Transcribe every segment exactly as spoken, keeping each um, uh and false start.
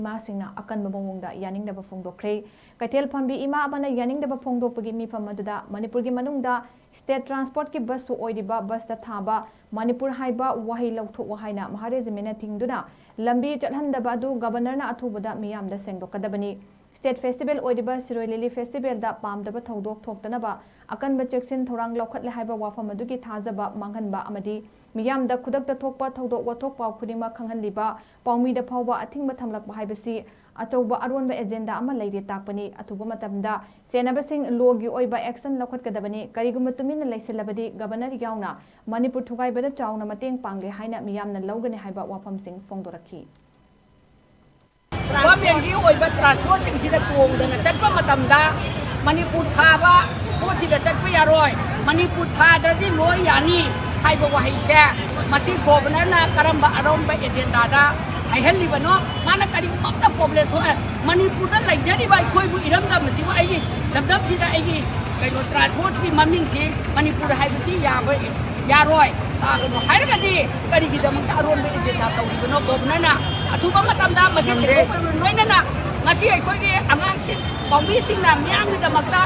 ꯏꯃꯥꯁꯤꯡꯅ ꯑꯀꯟꯕ ꯃꯑꯣꯡꯗ ꯌꯥꯅꯤꯡꯗꯕ ꯐꯣꯡꯗꯣꯛꯈ꯭ꯔꯦ꯫ ꯀꯩꯊꯦꯜ ꯐꯝꯕꯤ ꯏꯃꯥ ꯑꯃꯅ ꯌꯥꯅꯤꯡꯗꯕ ꯐꯣꯡꯗꯣꯛꯄꯒꯤ ꯃꯤꯐꯝ ꯑꯗꯨꯗ ꯃꯅꯤꯄꯨꯔꯒꯤ ꯃꯅꯨꯡꯗ state transport ꯀꯤ bus ꯁꯨ ꯑꯣꯏꯔꯤꯕ bus ꯇ ꯊꯥꯕ ꯃꯅꯤꯄꯨꯔ ꯍꯥꯏꯕ ꯋꯥꯍꯩ ꯂꯧꯊꯣꯛꯎ ꯍꯥꯏꯅ ꯃꯍꯥ regiment ꯅ ꯊꯤꯡꯗꯨꯅ ꯂꯝꯕꯤ ꯆꯠꯍꯟꯗꯕ ꯑꯗꯨ Governor ꯅ ꯑꯊꯨꯕꯗ ꯃꯤꯌꯥꯝꯗ ꯁꯦꯡꯗꯣꯛꯀꯗꯕꯅꯤ꯫ State festival ꯑꯣꯏꯔꯤꯕ ꯁꯤꯔꯣꯏ ꯂꯤꯂꯤ festival ꯗ ꯄꯥꯝꯗꯕ ꯊꯧꯗꯣꯛ ꯊꯣꯛꯇꯅꯕ ꯑꯀꯟꯕ ꯆꯦꯛꯁꯤꯟ ꯊꯧꯔꯥꯡ ꯂꯧꯈꯠꯂꯦ ꯍꯥꯏꯕ ꯋꯥꯐꯝ ꯑꯗꯨꯒꯤ ꯊꯥꯖꯕ ꯃꯥꯡꯍꯟꯕ ꯑꯃꯗꯤ ꯃꯤꯌꯥꯝꯗ ꯈꯨꯗꯛꯇ ꯊꯣꯛꯄ ꯊꯧꯗꯣꯛ ꯋꯥꯊꯣꯛ ꯄꯥꯎ ꯈꯨꯗꯤꯡꯃꯛ ꯈꯪꯍꯜꯂꯤꯕ ꯄꯥꯎꯃꯤꯗ ꯐꯥꯎꯕ ꯑꯊꯤꯡꯕ ꯊꯝꯂꯛꯄ ꯍꯥꯏꯕꯁꯤ ꯑꯆꯧꯕ ꯑꯔꯣꯟꯕ agenda ꯑꯃ ꯂꯩꯔꯦ ꯇꯥꯛꯄꯅꯤ꯫ ꯑꯊꯨꯕ ꯃꯇꯝꯗ ꯆꯦꯟꯅꯕꯁꯤꯡ law ꯒꯤ ꯑꯣꯏꯕ action ꯂꯧꯈꯠꯀꯗꯕꯅꯤ꯫ ꯀꯔꯤꯒꯨꯝꯕ ꯇꯨꯃꯤꯟꯅ ꯂꯩꯁꯤꯜꯂꯕꯗꯤ Governor ꯌꯥꯎꯅ ꯃꯅꯤꯄꯨꯔ ꯊꯨꯒꯥꯏꯕꯗ ꯆꯥꯎꯅ ꯃꯇꯦꯡ ꯄꯥꯡꯂꯦ ꯍꯥꯏꯅ ꯃꯤꯌꯥꯝꯅ ꯂꯧꯒꯅꯤ ꯍꯥꯏꯕ ꯋꯥꯐꯝꯁꯤꯡ ꯐꯣꯡꯗꯣꯔꯛꯈꯤ꯫ Government ꯀꯤ ꯑꯣꯏꯕ transport ꯁꯤꯡꯁꯤꯗ ꯇꯣꯡꯗꯅ ꯆꯠꯄ ꯃꯇꯝꯗ ꯃꯅꯤꯄꯨꯔ ꯊꯥꯕ ꯄꯣꯠꯁꯤꯗ ꯆꯠꯄ ꯌꯥꯔꯣꯏ, ꯃꯅꯤꯄꯨꯔ ꯊꯥꯗ꯭ꯔꯗꯤ ꯂꯣꯏ ꯌꯥꯅꯤ ꯍꯥꯏꯕ ꯋꯥꯍꯩꯁꯦ ꯃꯁꯤ Governor ꯅ ꯀꯔꯝꯕ ꯑꯔꯣꯟꯕ agenda ꯗ ꯍꯥꯏꯍꯜꯂꯤꯕꯅꯣ? ꯃꯥꯅ ꯀꯔꯤꯒꯨꯝꯕ ꯑꯝꯇ problem ꯊꯣꯛꯑꯦ, ꯃꯅꯤꯄꯨꯔꯗ ꯂꯩꯖꯔꯤꯕ ꯑꯩꯈꯣꯏꯕꯨ ꯏꯔꯝꯗꯝ ꯑꯁꯤꯕꯨ ꯑꯩꯒꯤ ꯂꯝꯗꯝꯁꯤꯗ ꯑꯩꯒꯤ ꯀꯩꯅꯣ transport ꯀꯤ ꯃꯃꯤꯡꯁꯤ ꯃꯅꯤꯄꯨꯔ ꯍꯥꯏꯕꯁꯤ ꯌꯥꯕ ꯌꯥꯔꯣꯏ, ꯇꯥꯒꯅꯨ ꯍꯥꯏꯔꯒꯗꯤ ꯀꯔꯤꯒꯤꯗꯃꯛꯇ ꯑꯔꯣꯟꯕ agenda ꯇꯧꯔꯤꯕꯅꯣ Governor ꯅ? ꯑꯊꯨꯕ ꯃꯇꯝꯗ ꯃꯁꯤ ꯁꯦꯡꯗꯣꯛꯄꯒ ꯂꯣꯏꯅꯅ ꯉꯁꯤ ꯑꯩꯈꯣꯏꯒꯤ ꯑꯉꯥꯡꯁꯤꯡ ꯄꯥꯎꯃꯤꯁꯤꯡꯅ ꯃꯤꯌꯥꯝꯒꯤꯗꯃꯛꯇ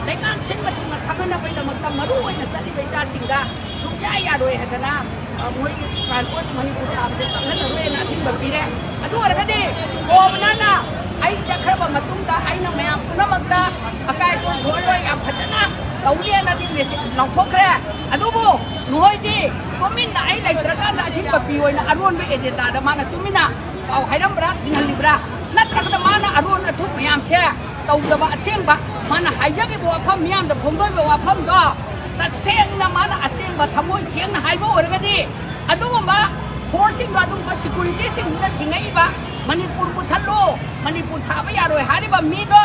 ꯂꯩꯉꯥꯛ ꯁꯤꯟꯕ ꯊꯨꯡꯅ ꯈꯪꯍꯟꯅꯕꯒꯤꯗꯃꯛꯇ ꯃꯔꯨ ꯑꯣꯏꯅ ꯆꯠꯂꯤꯕ ꯏꯆꯥꯁꯤꯡꯗ ꯁꯨꯡꯌꯥ ꯌꯥꯔꯣꯏ ꯍꯥꯏꯗꯅ, ꯑ, ꯃꯣꯏꯒꯤ transport ꯃꯅꯤꯄꯨꯔ ꯊꯥꯕꯗ ꯆꯪꯍꯜꯂꯔꯣꯏꯅ ꯑꯊꯤꯡꯕ ꯄꯤꯔꯦ꯫ ꯑꯗꯨ ꯑꯣꯏꯔꯒꯗꯤ Governor ꯅ ꯑꯩ ꯆꯠꯈ꯭ꯔꯕ ꯃꯇꯨꯡꯗ ꯑꯩꯅ ꯃꯌꯥꯝ ꯄꯨꯝꯅꯃꯛꯇ ꯑꯀꯥꯏ ꯑꯇꯣꯏ ꯊꯣꯛꯑꯔꯣꯏ, ꯌꯥꯝ ꯐꯖꯅ ꯇꯧꯅꯤꯅꯗꯤ message ꯂꯥꯎꯊꯣꯛꯈ꯭ꯔꯦ꯫ ꯑꯗꯨꯕꯨ ꯅꯈꯣꯏꯗꯤ ꯇꯨꯃꯤꯟꯅ ꯑꯩ ꯂꯩꯇ꯭ꯔꯀꯥꯟꯗ ꯑꯊꯤꯡꯕ ꯄꯤꯌꯣꯅ ꯑꯔꯣꯟꯕ agenda ꯗ ꯃꯥꯅ ꯇꯨꯃꯤꯟꯅ ꯄꯥꯎ ꯍꯥꯏꯔꯝꯕ꯭ꯔꯥ, ꯊꯤꯡꯍꯜꯂꯤꯕ꯭ꯔꯥ? ꯅꯠꯇ꯭ꯔꯒꯅ ꯃꯥꯅ ꯑꯔꯣꯟ ꯑꯊꯨꯞ ꯃꯌꯥꯝꯁꯦ ꯇꯧꯗꯕ ꯑꯁꯦꯡꯕ ꯃꯥꯅ ꯍꯥꯏꯖꯈꯤꯕ ꯋꯥꯐꯝ, ꯃꯤꯌꯥꯝꯗ ꯐꯣꯡꯗꯣꯛꯏꯕ ꯋꯥꯐꯝꯗꯣ ꯇꯁꯦꯡꯅ ꯃꯥꯅ ꯑꯁꯦꯡꯕ ꯊꯃꯣꯏ ꯁꯦꯡꯅ ꯍꯥꯏꯕ ꯑꯣꯏꯔꯒꯗꯤ ꯑꯗꯨꯒꯨꯝꯕ force ꯁꯤꯡꯗꯣ, ꯑꯗꯨꯒꯨꯝꯕ security ꯁꯤꯡꯗꯨꯅ ꯊꯤꯡꯉꯛꯏꯕ, ꯃꯅꯤꯄꯨꯔ ꯃꯨꯠꯊꯠꯂꯨ, ꯃꯅꯤꯄꯨꯔ ꯊꯥꯕ ꯌꯥꯔꯣꯏ ꯍꯥꯏꯔꯤꯕ ꯃꯤꯗꯣ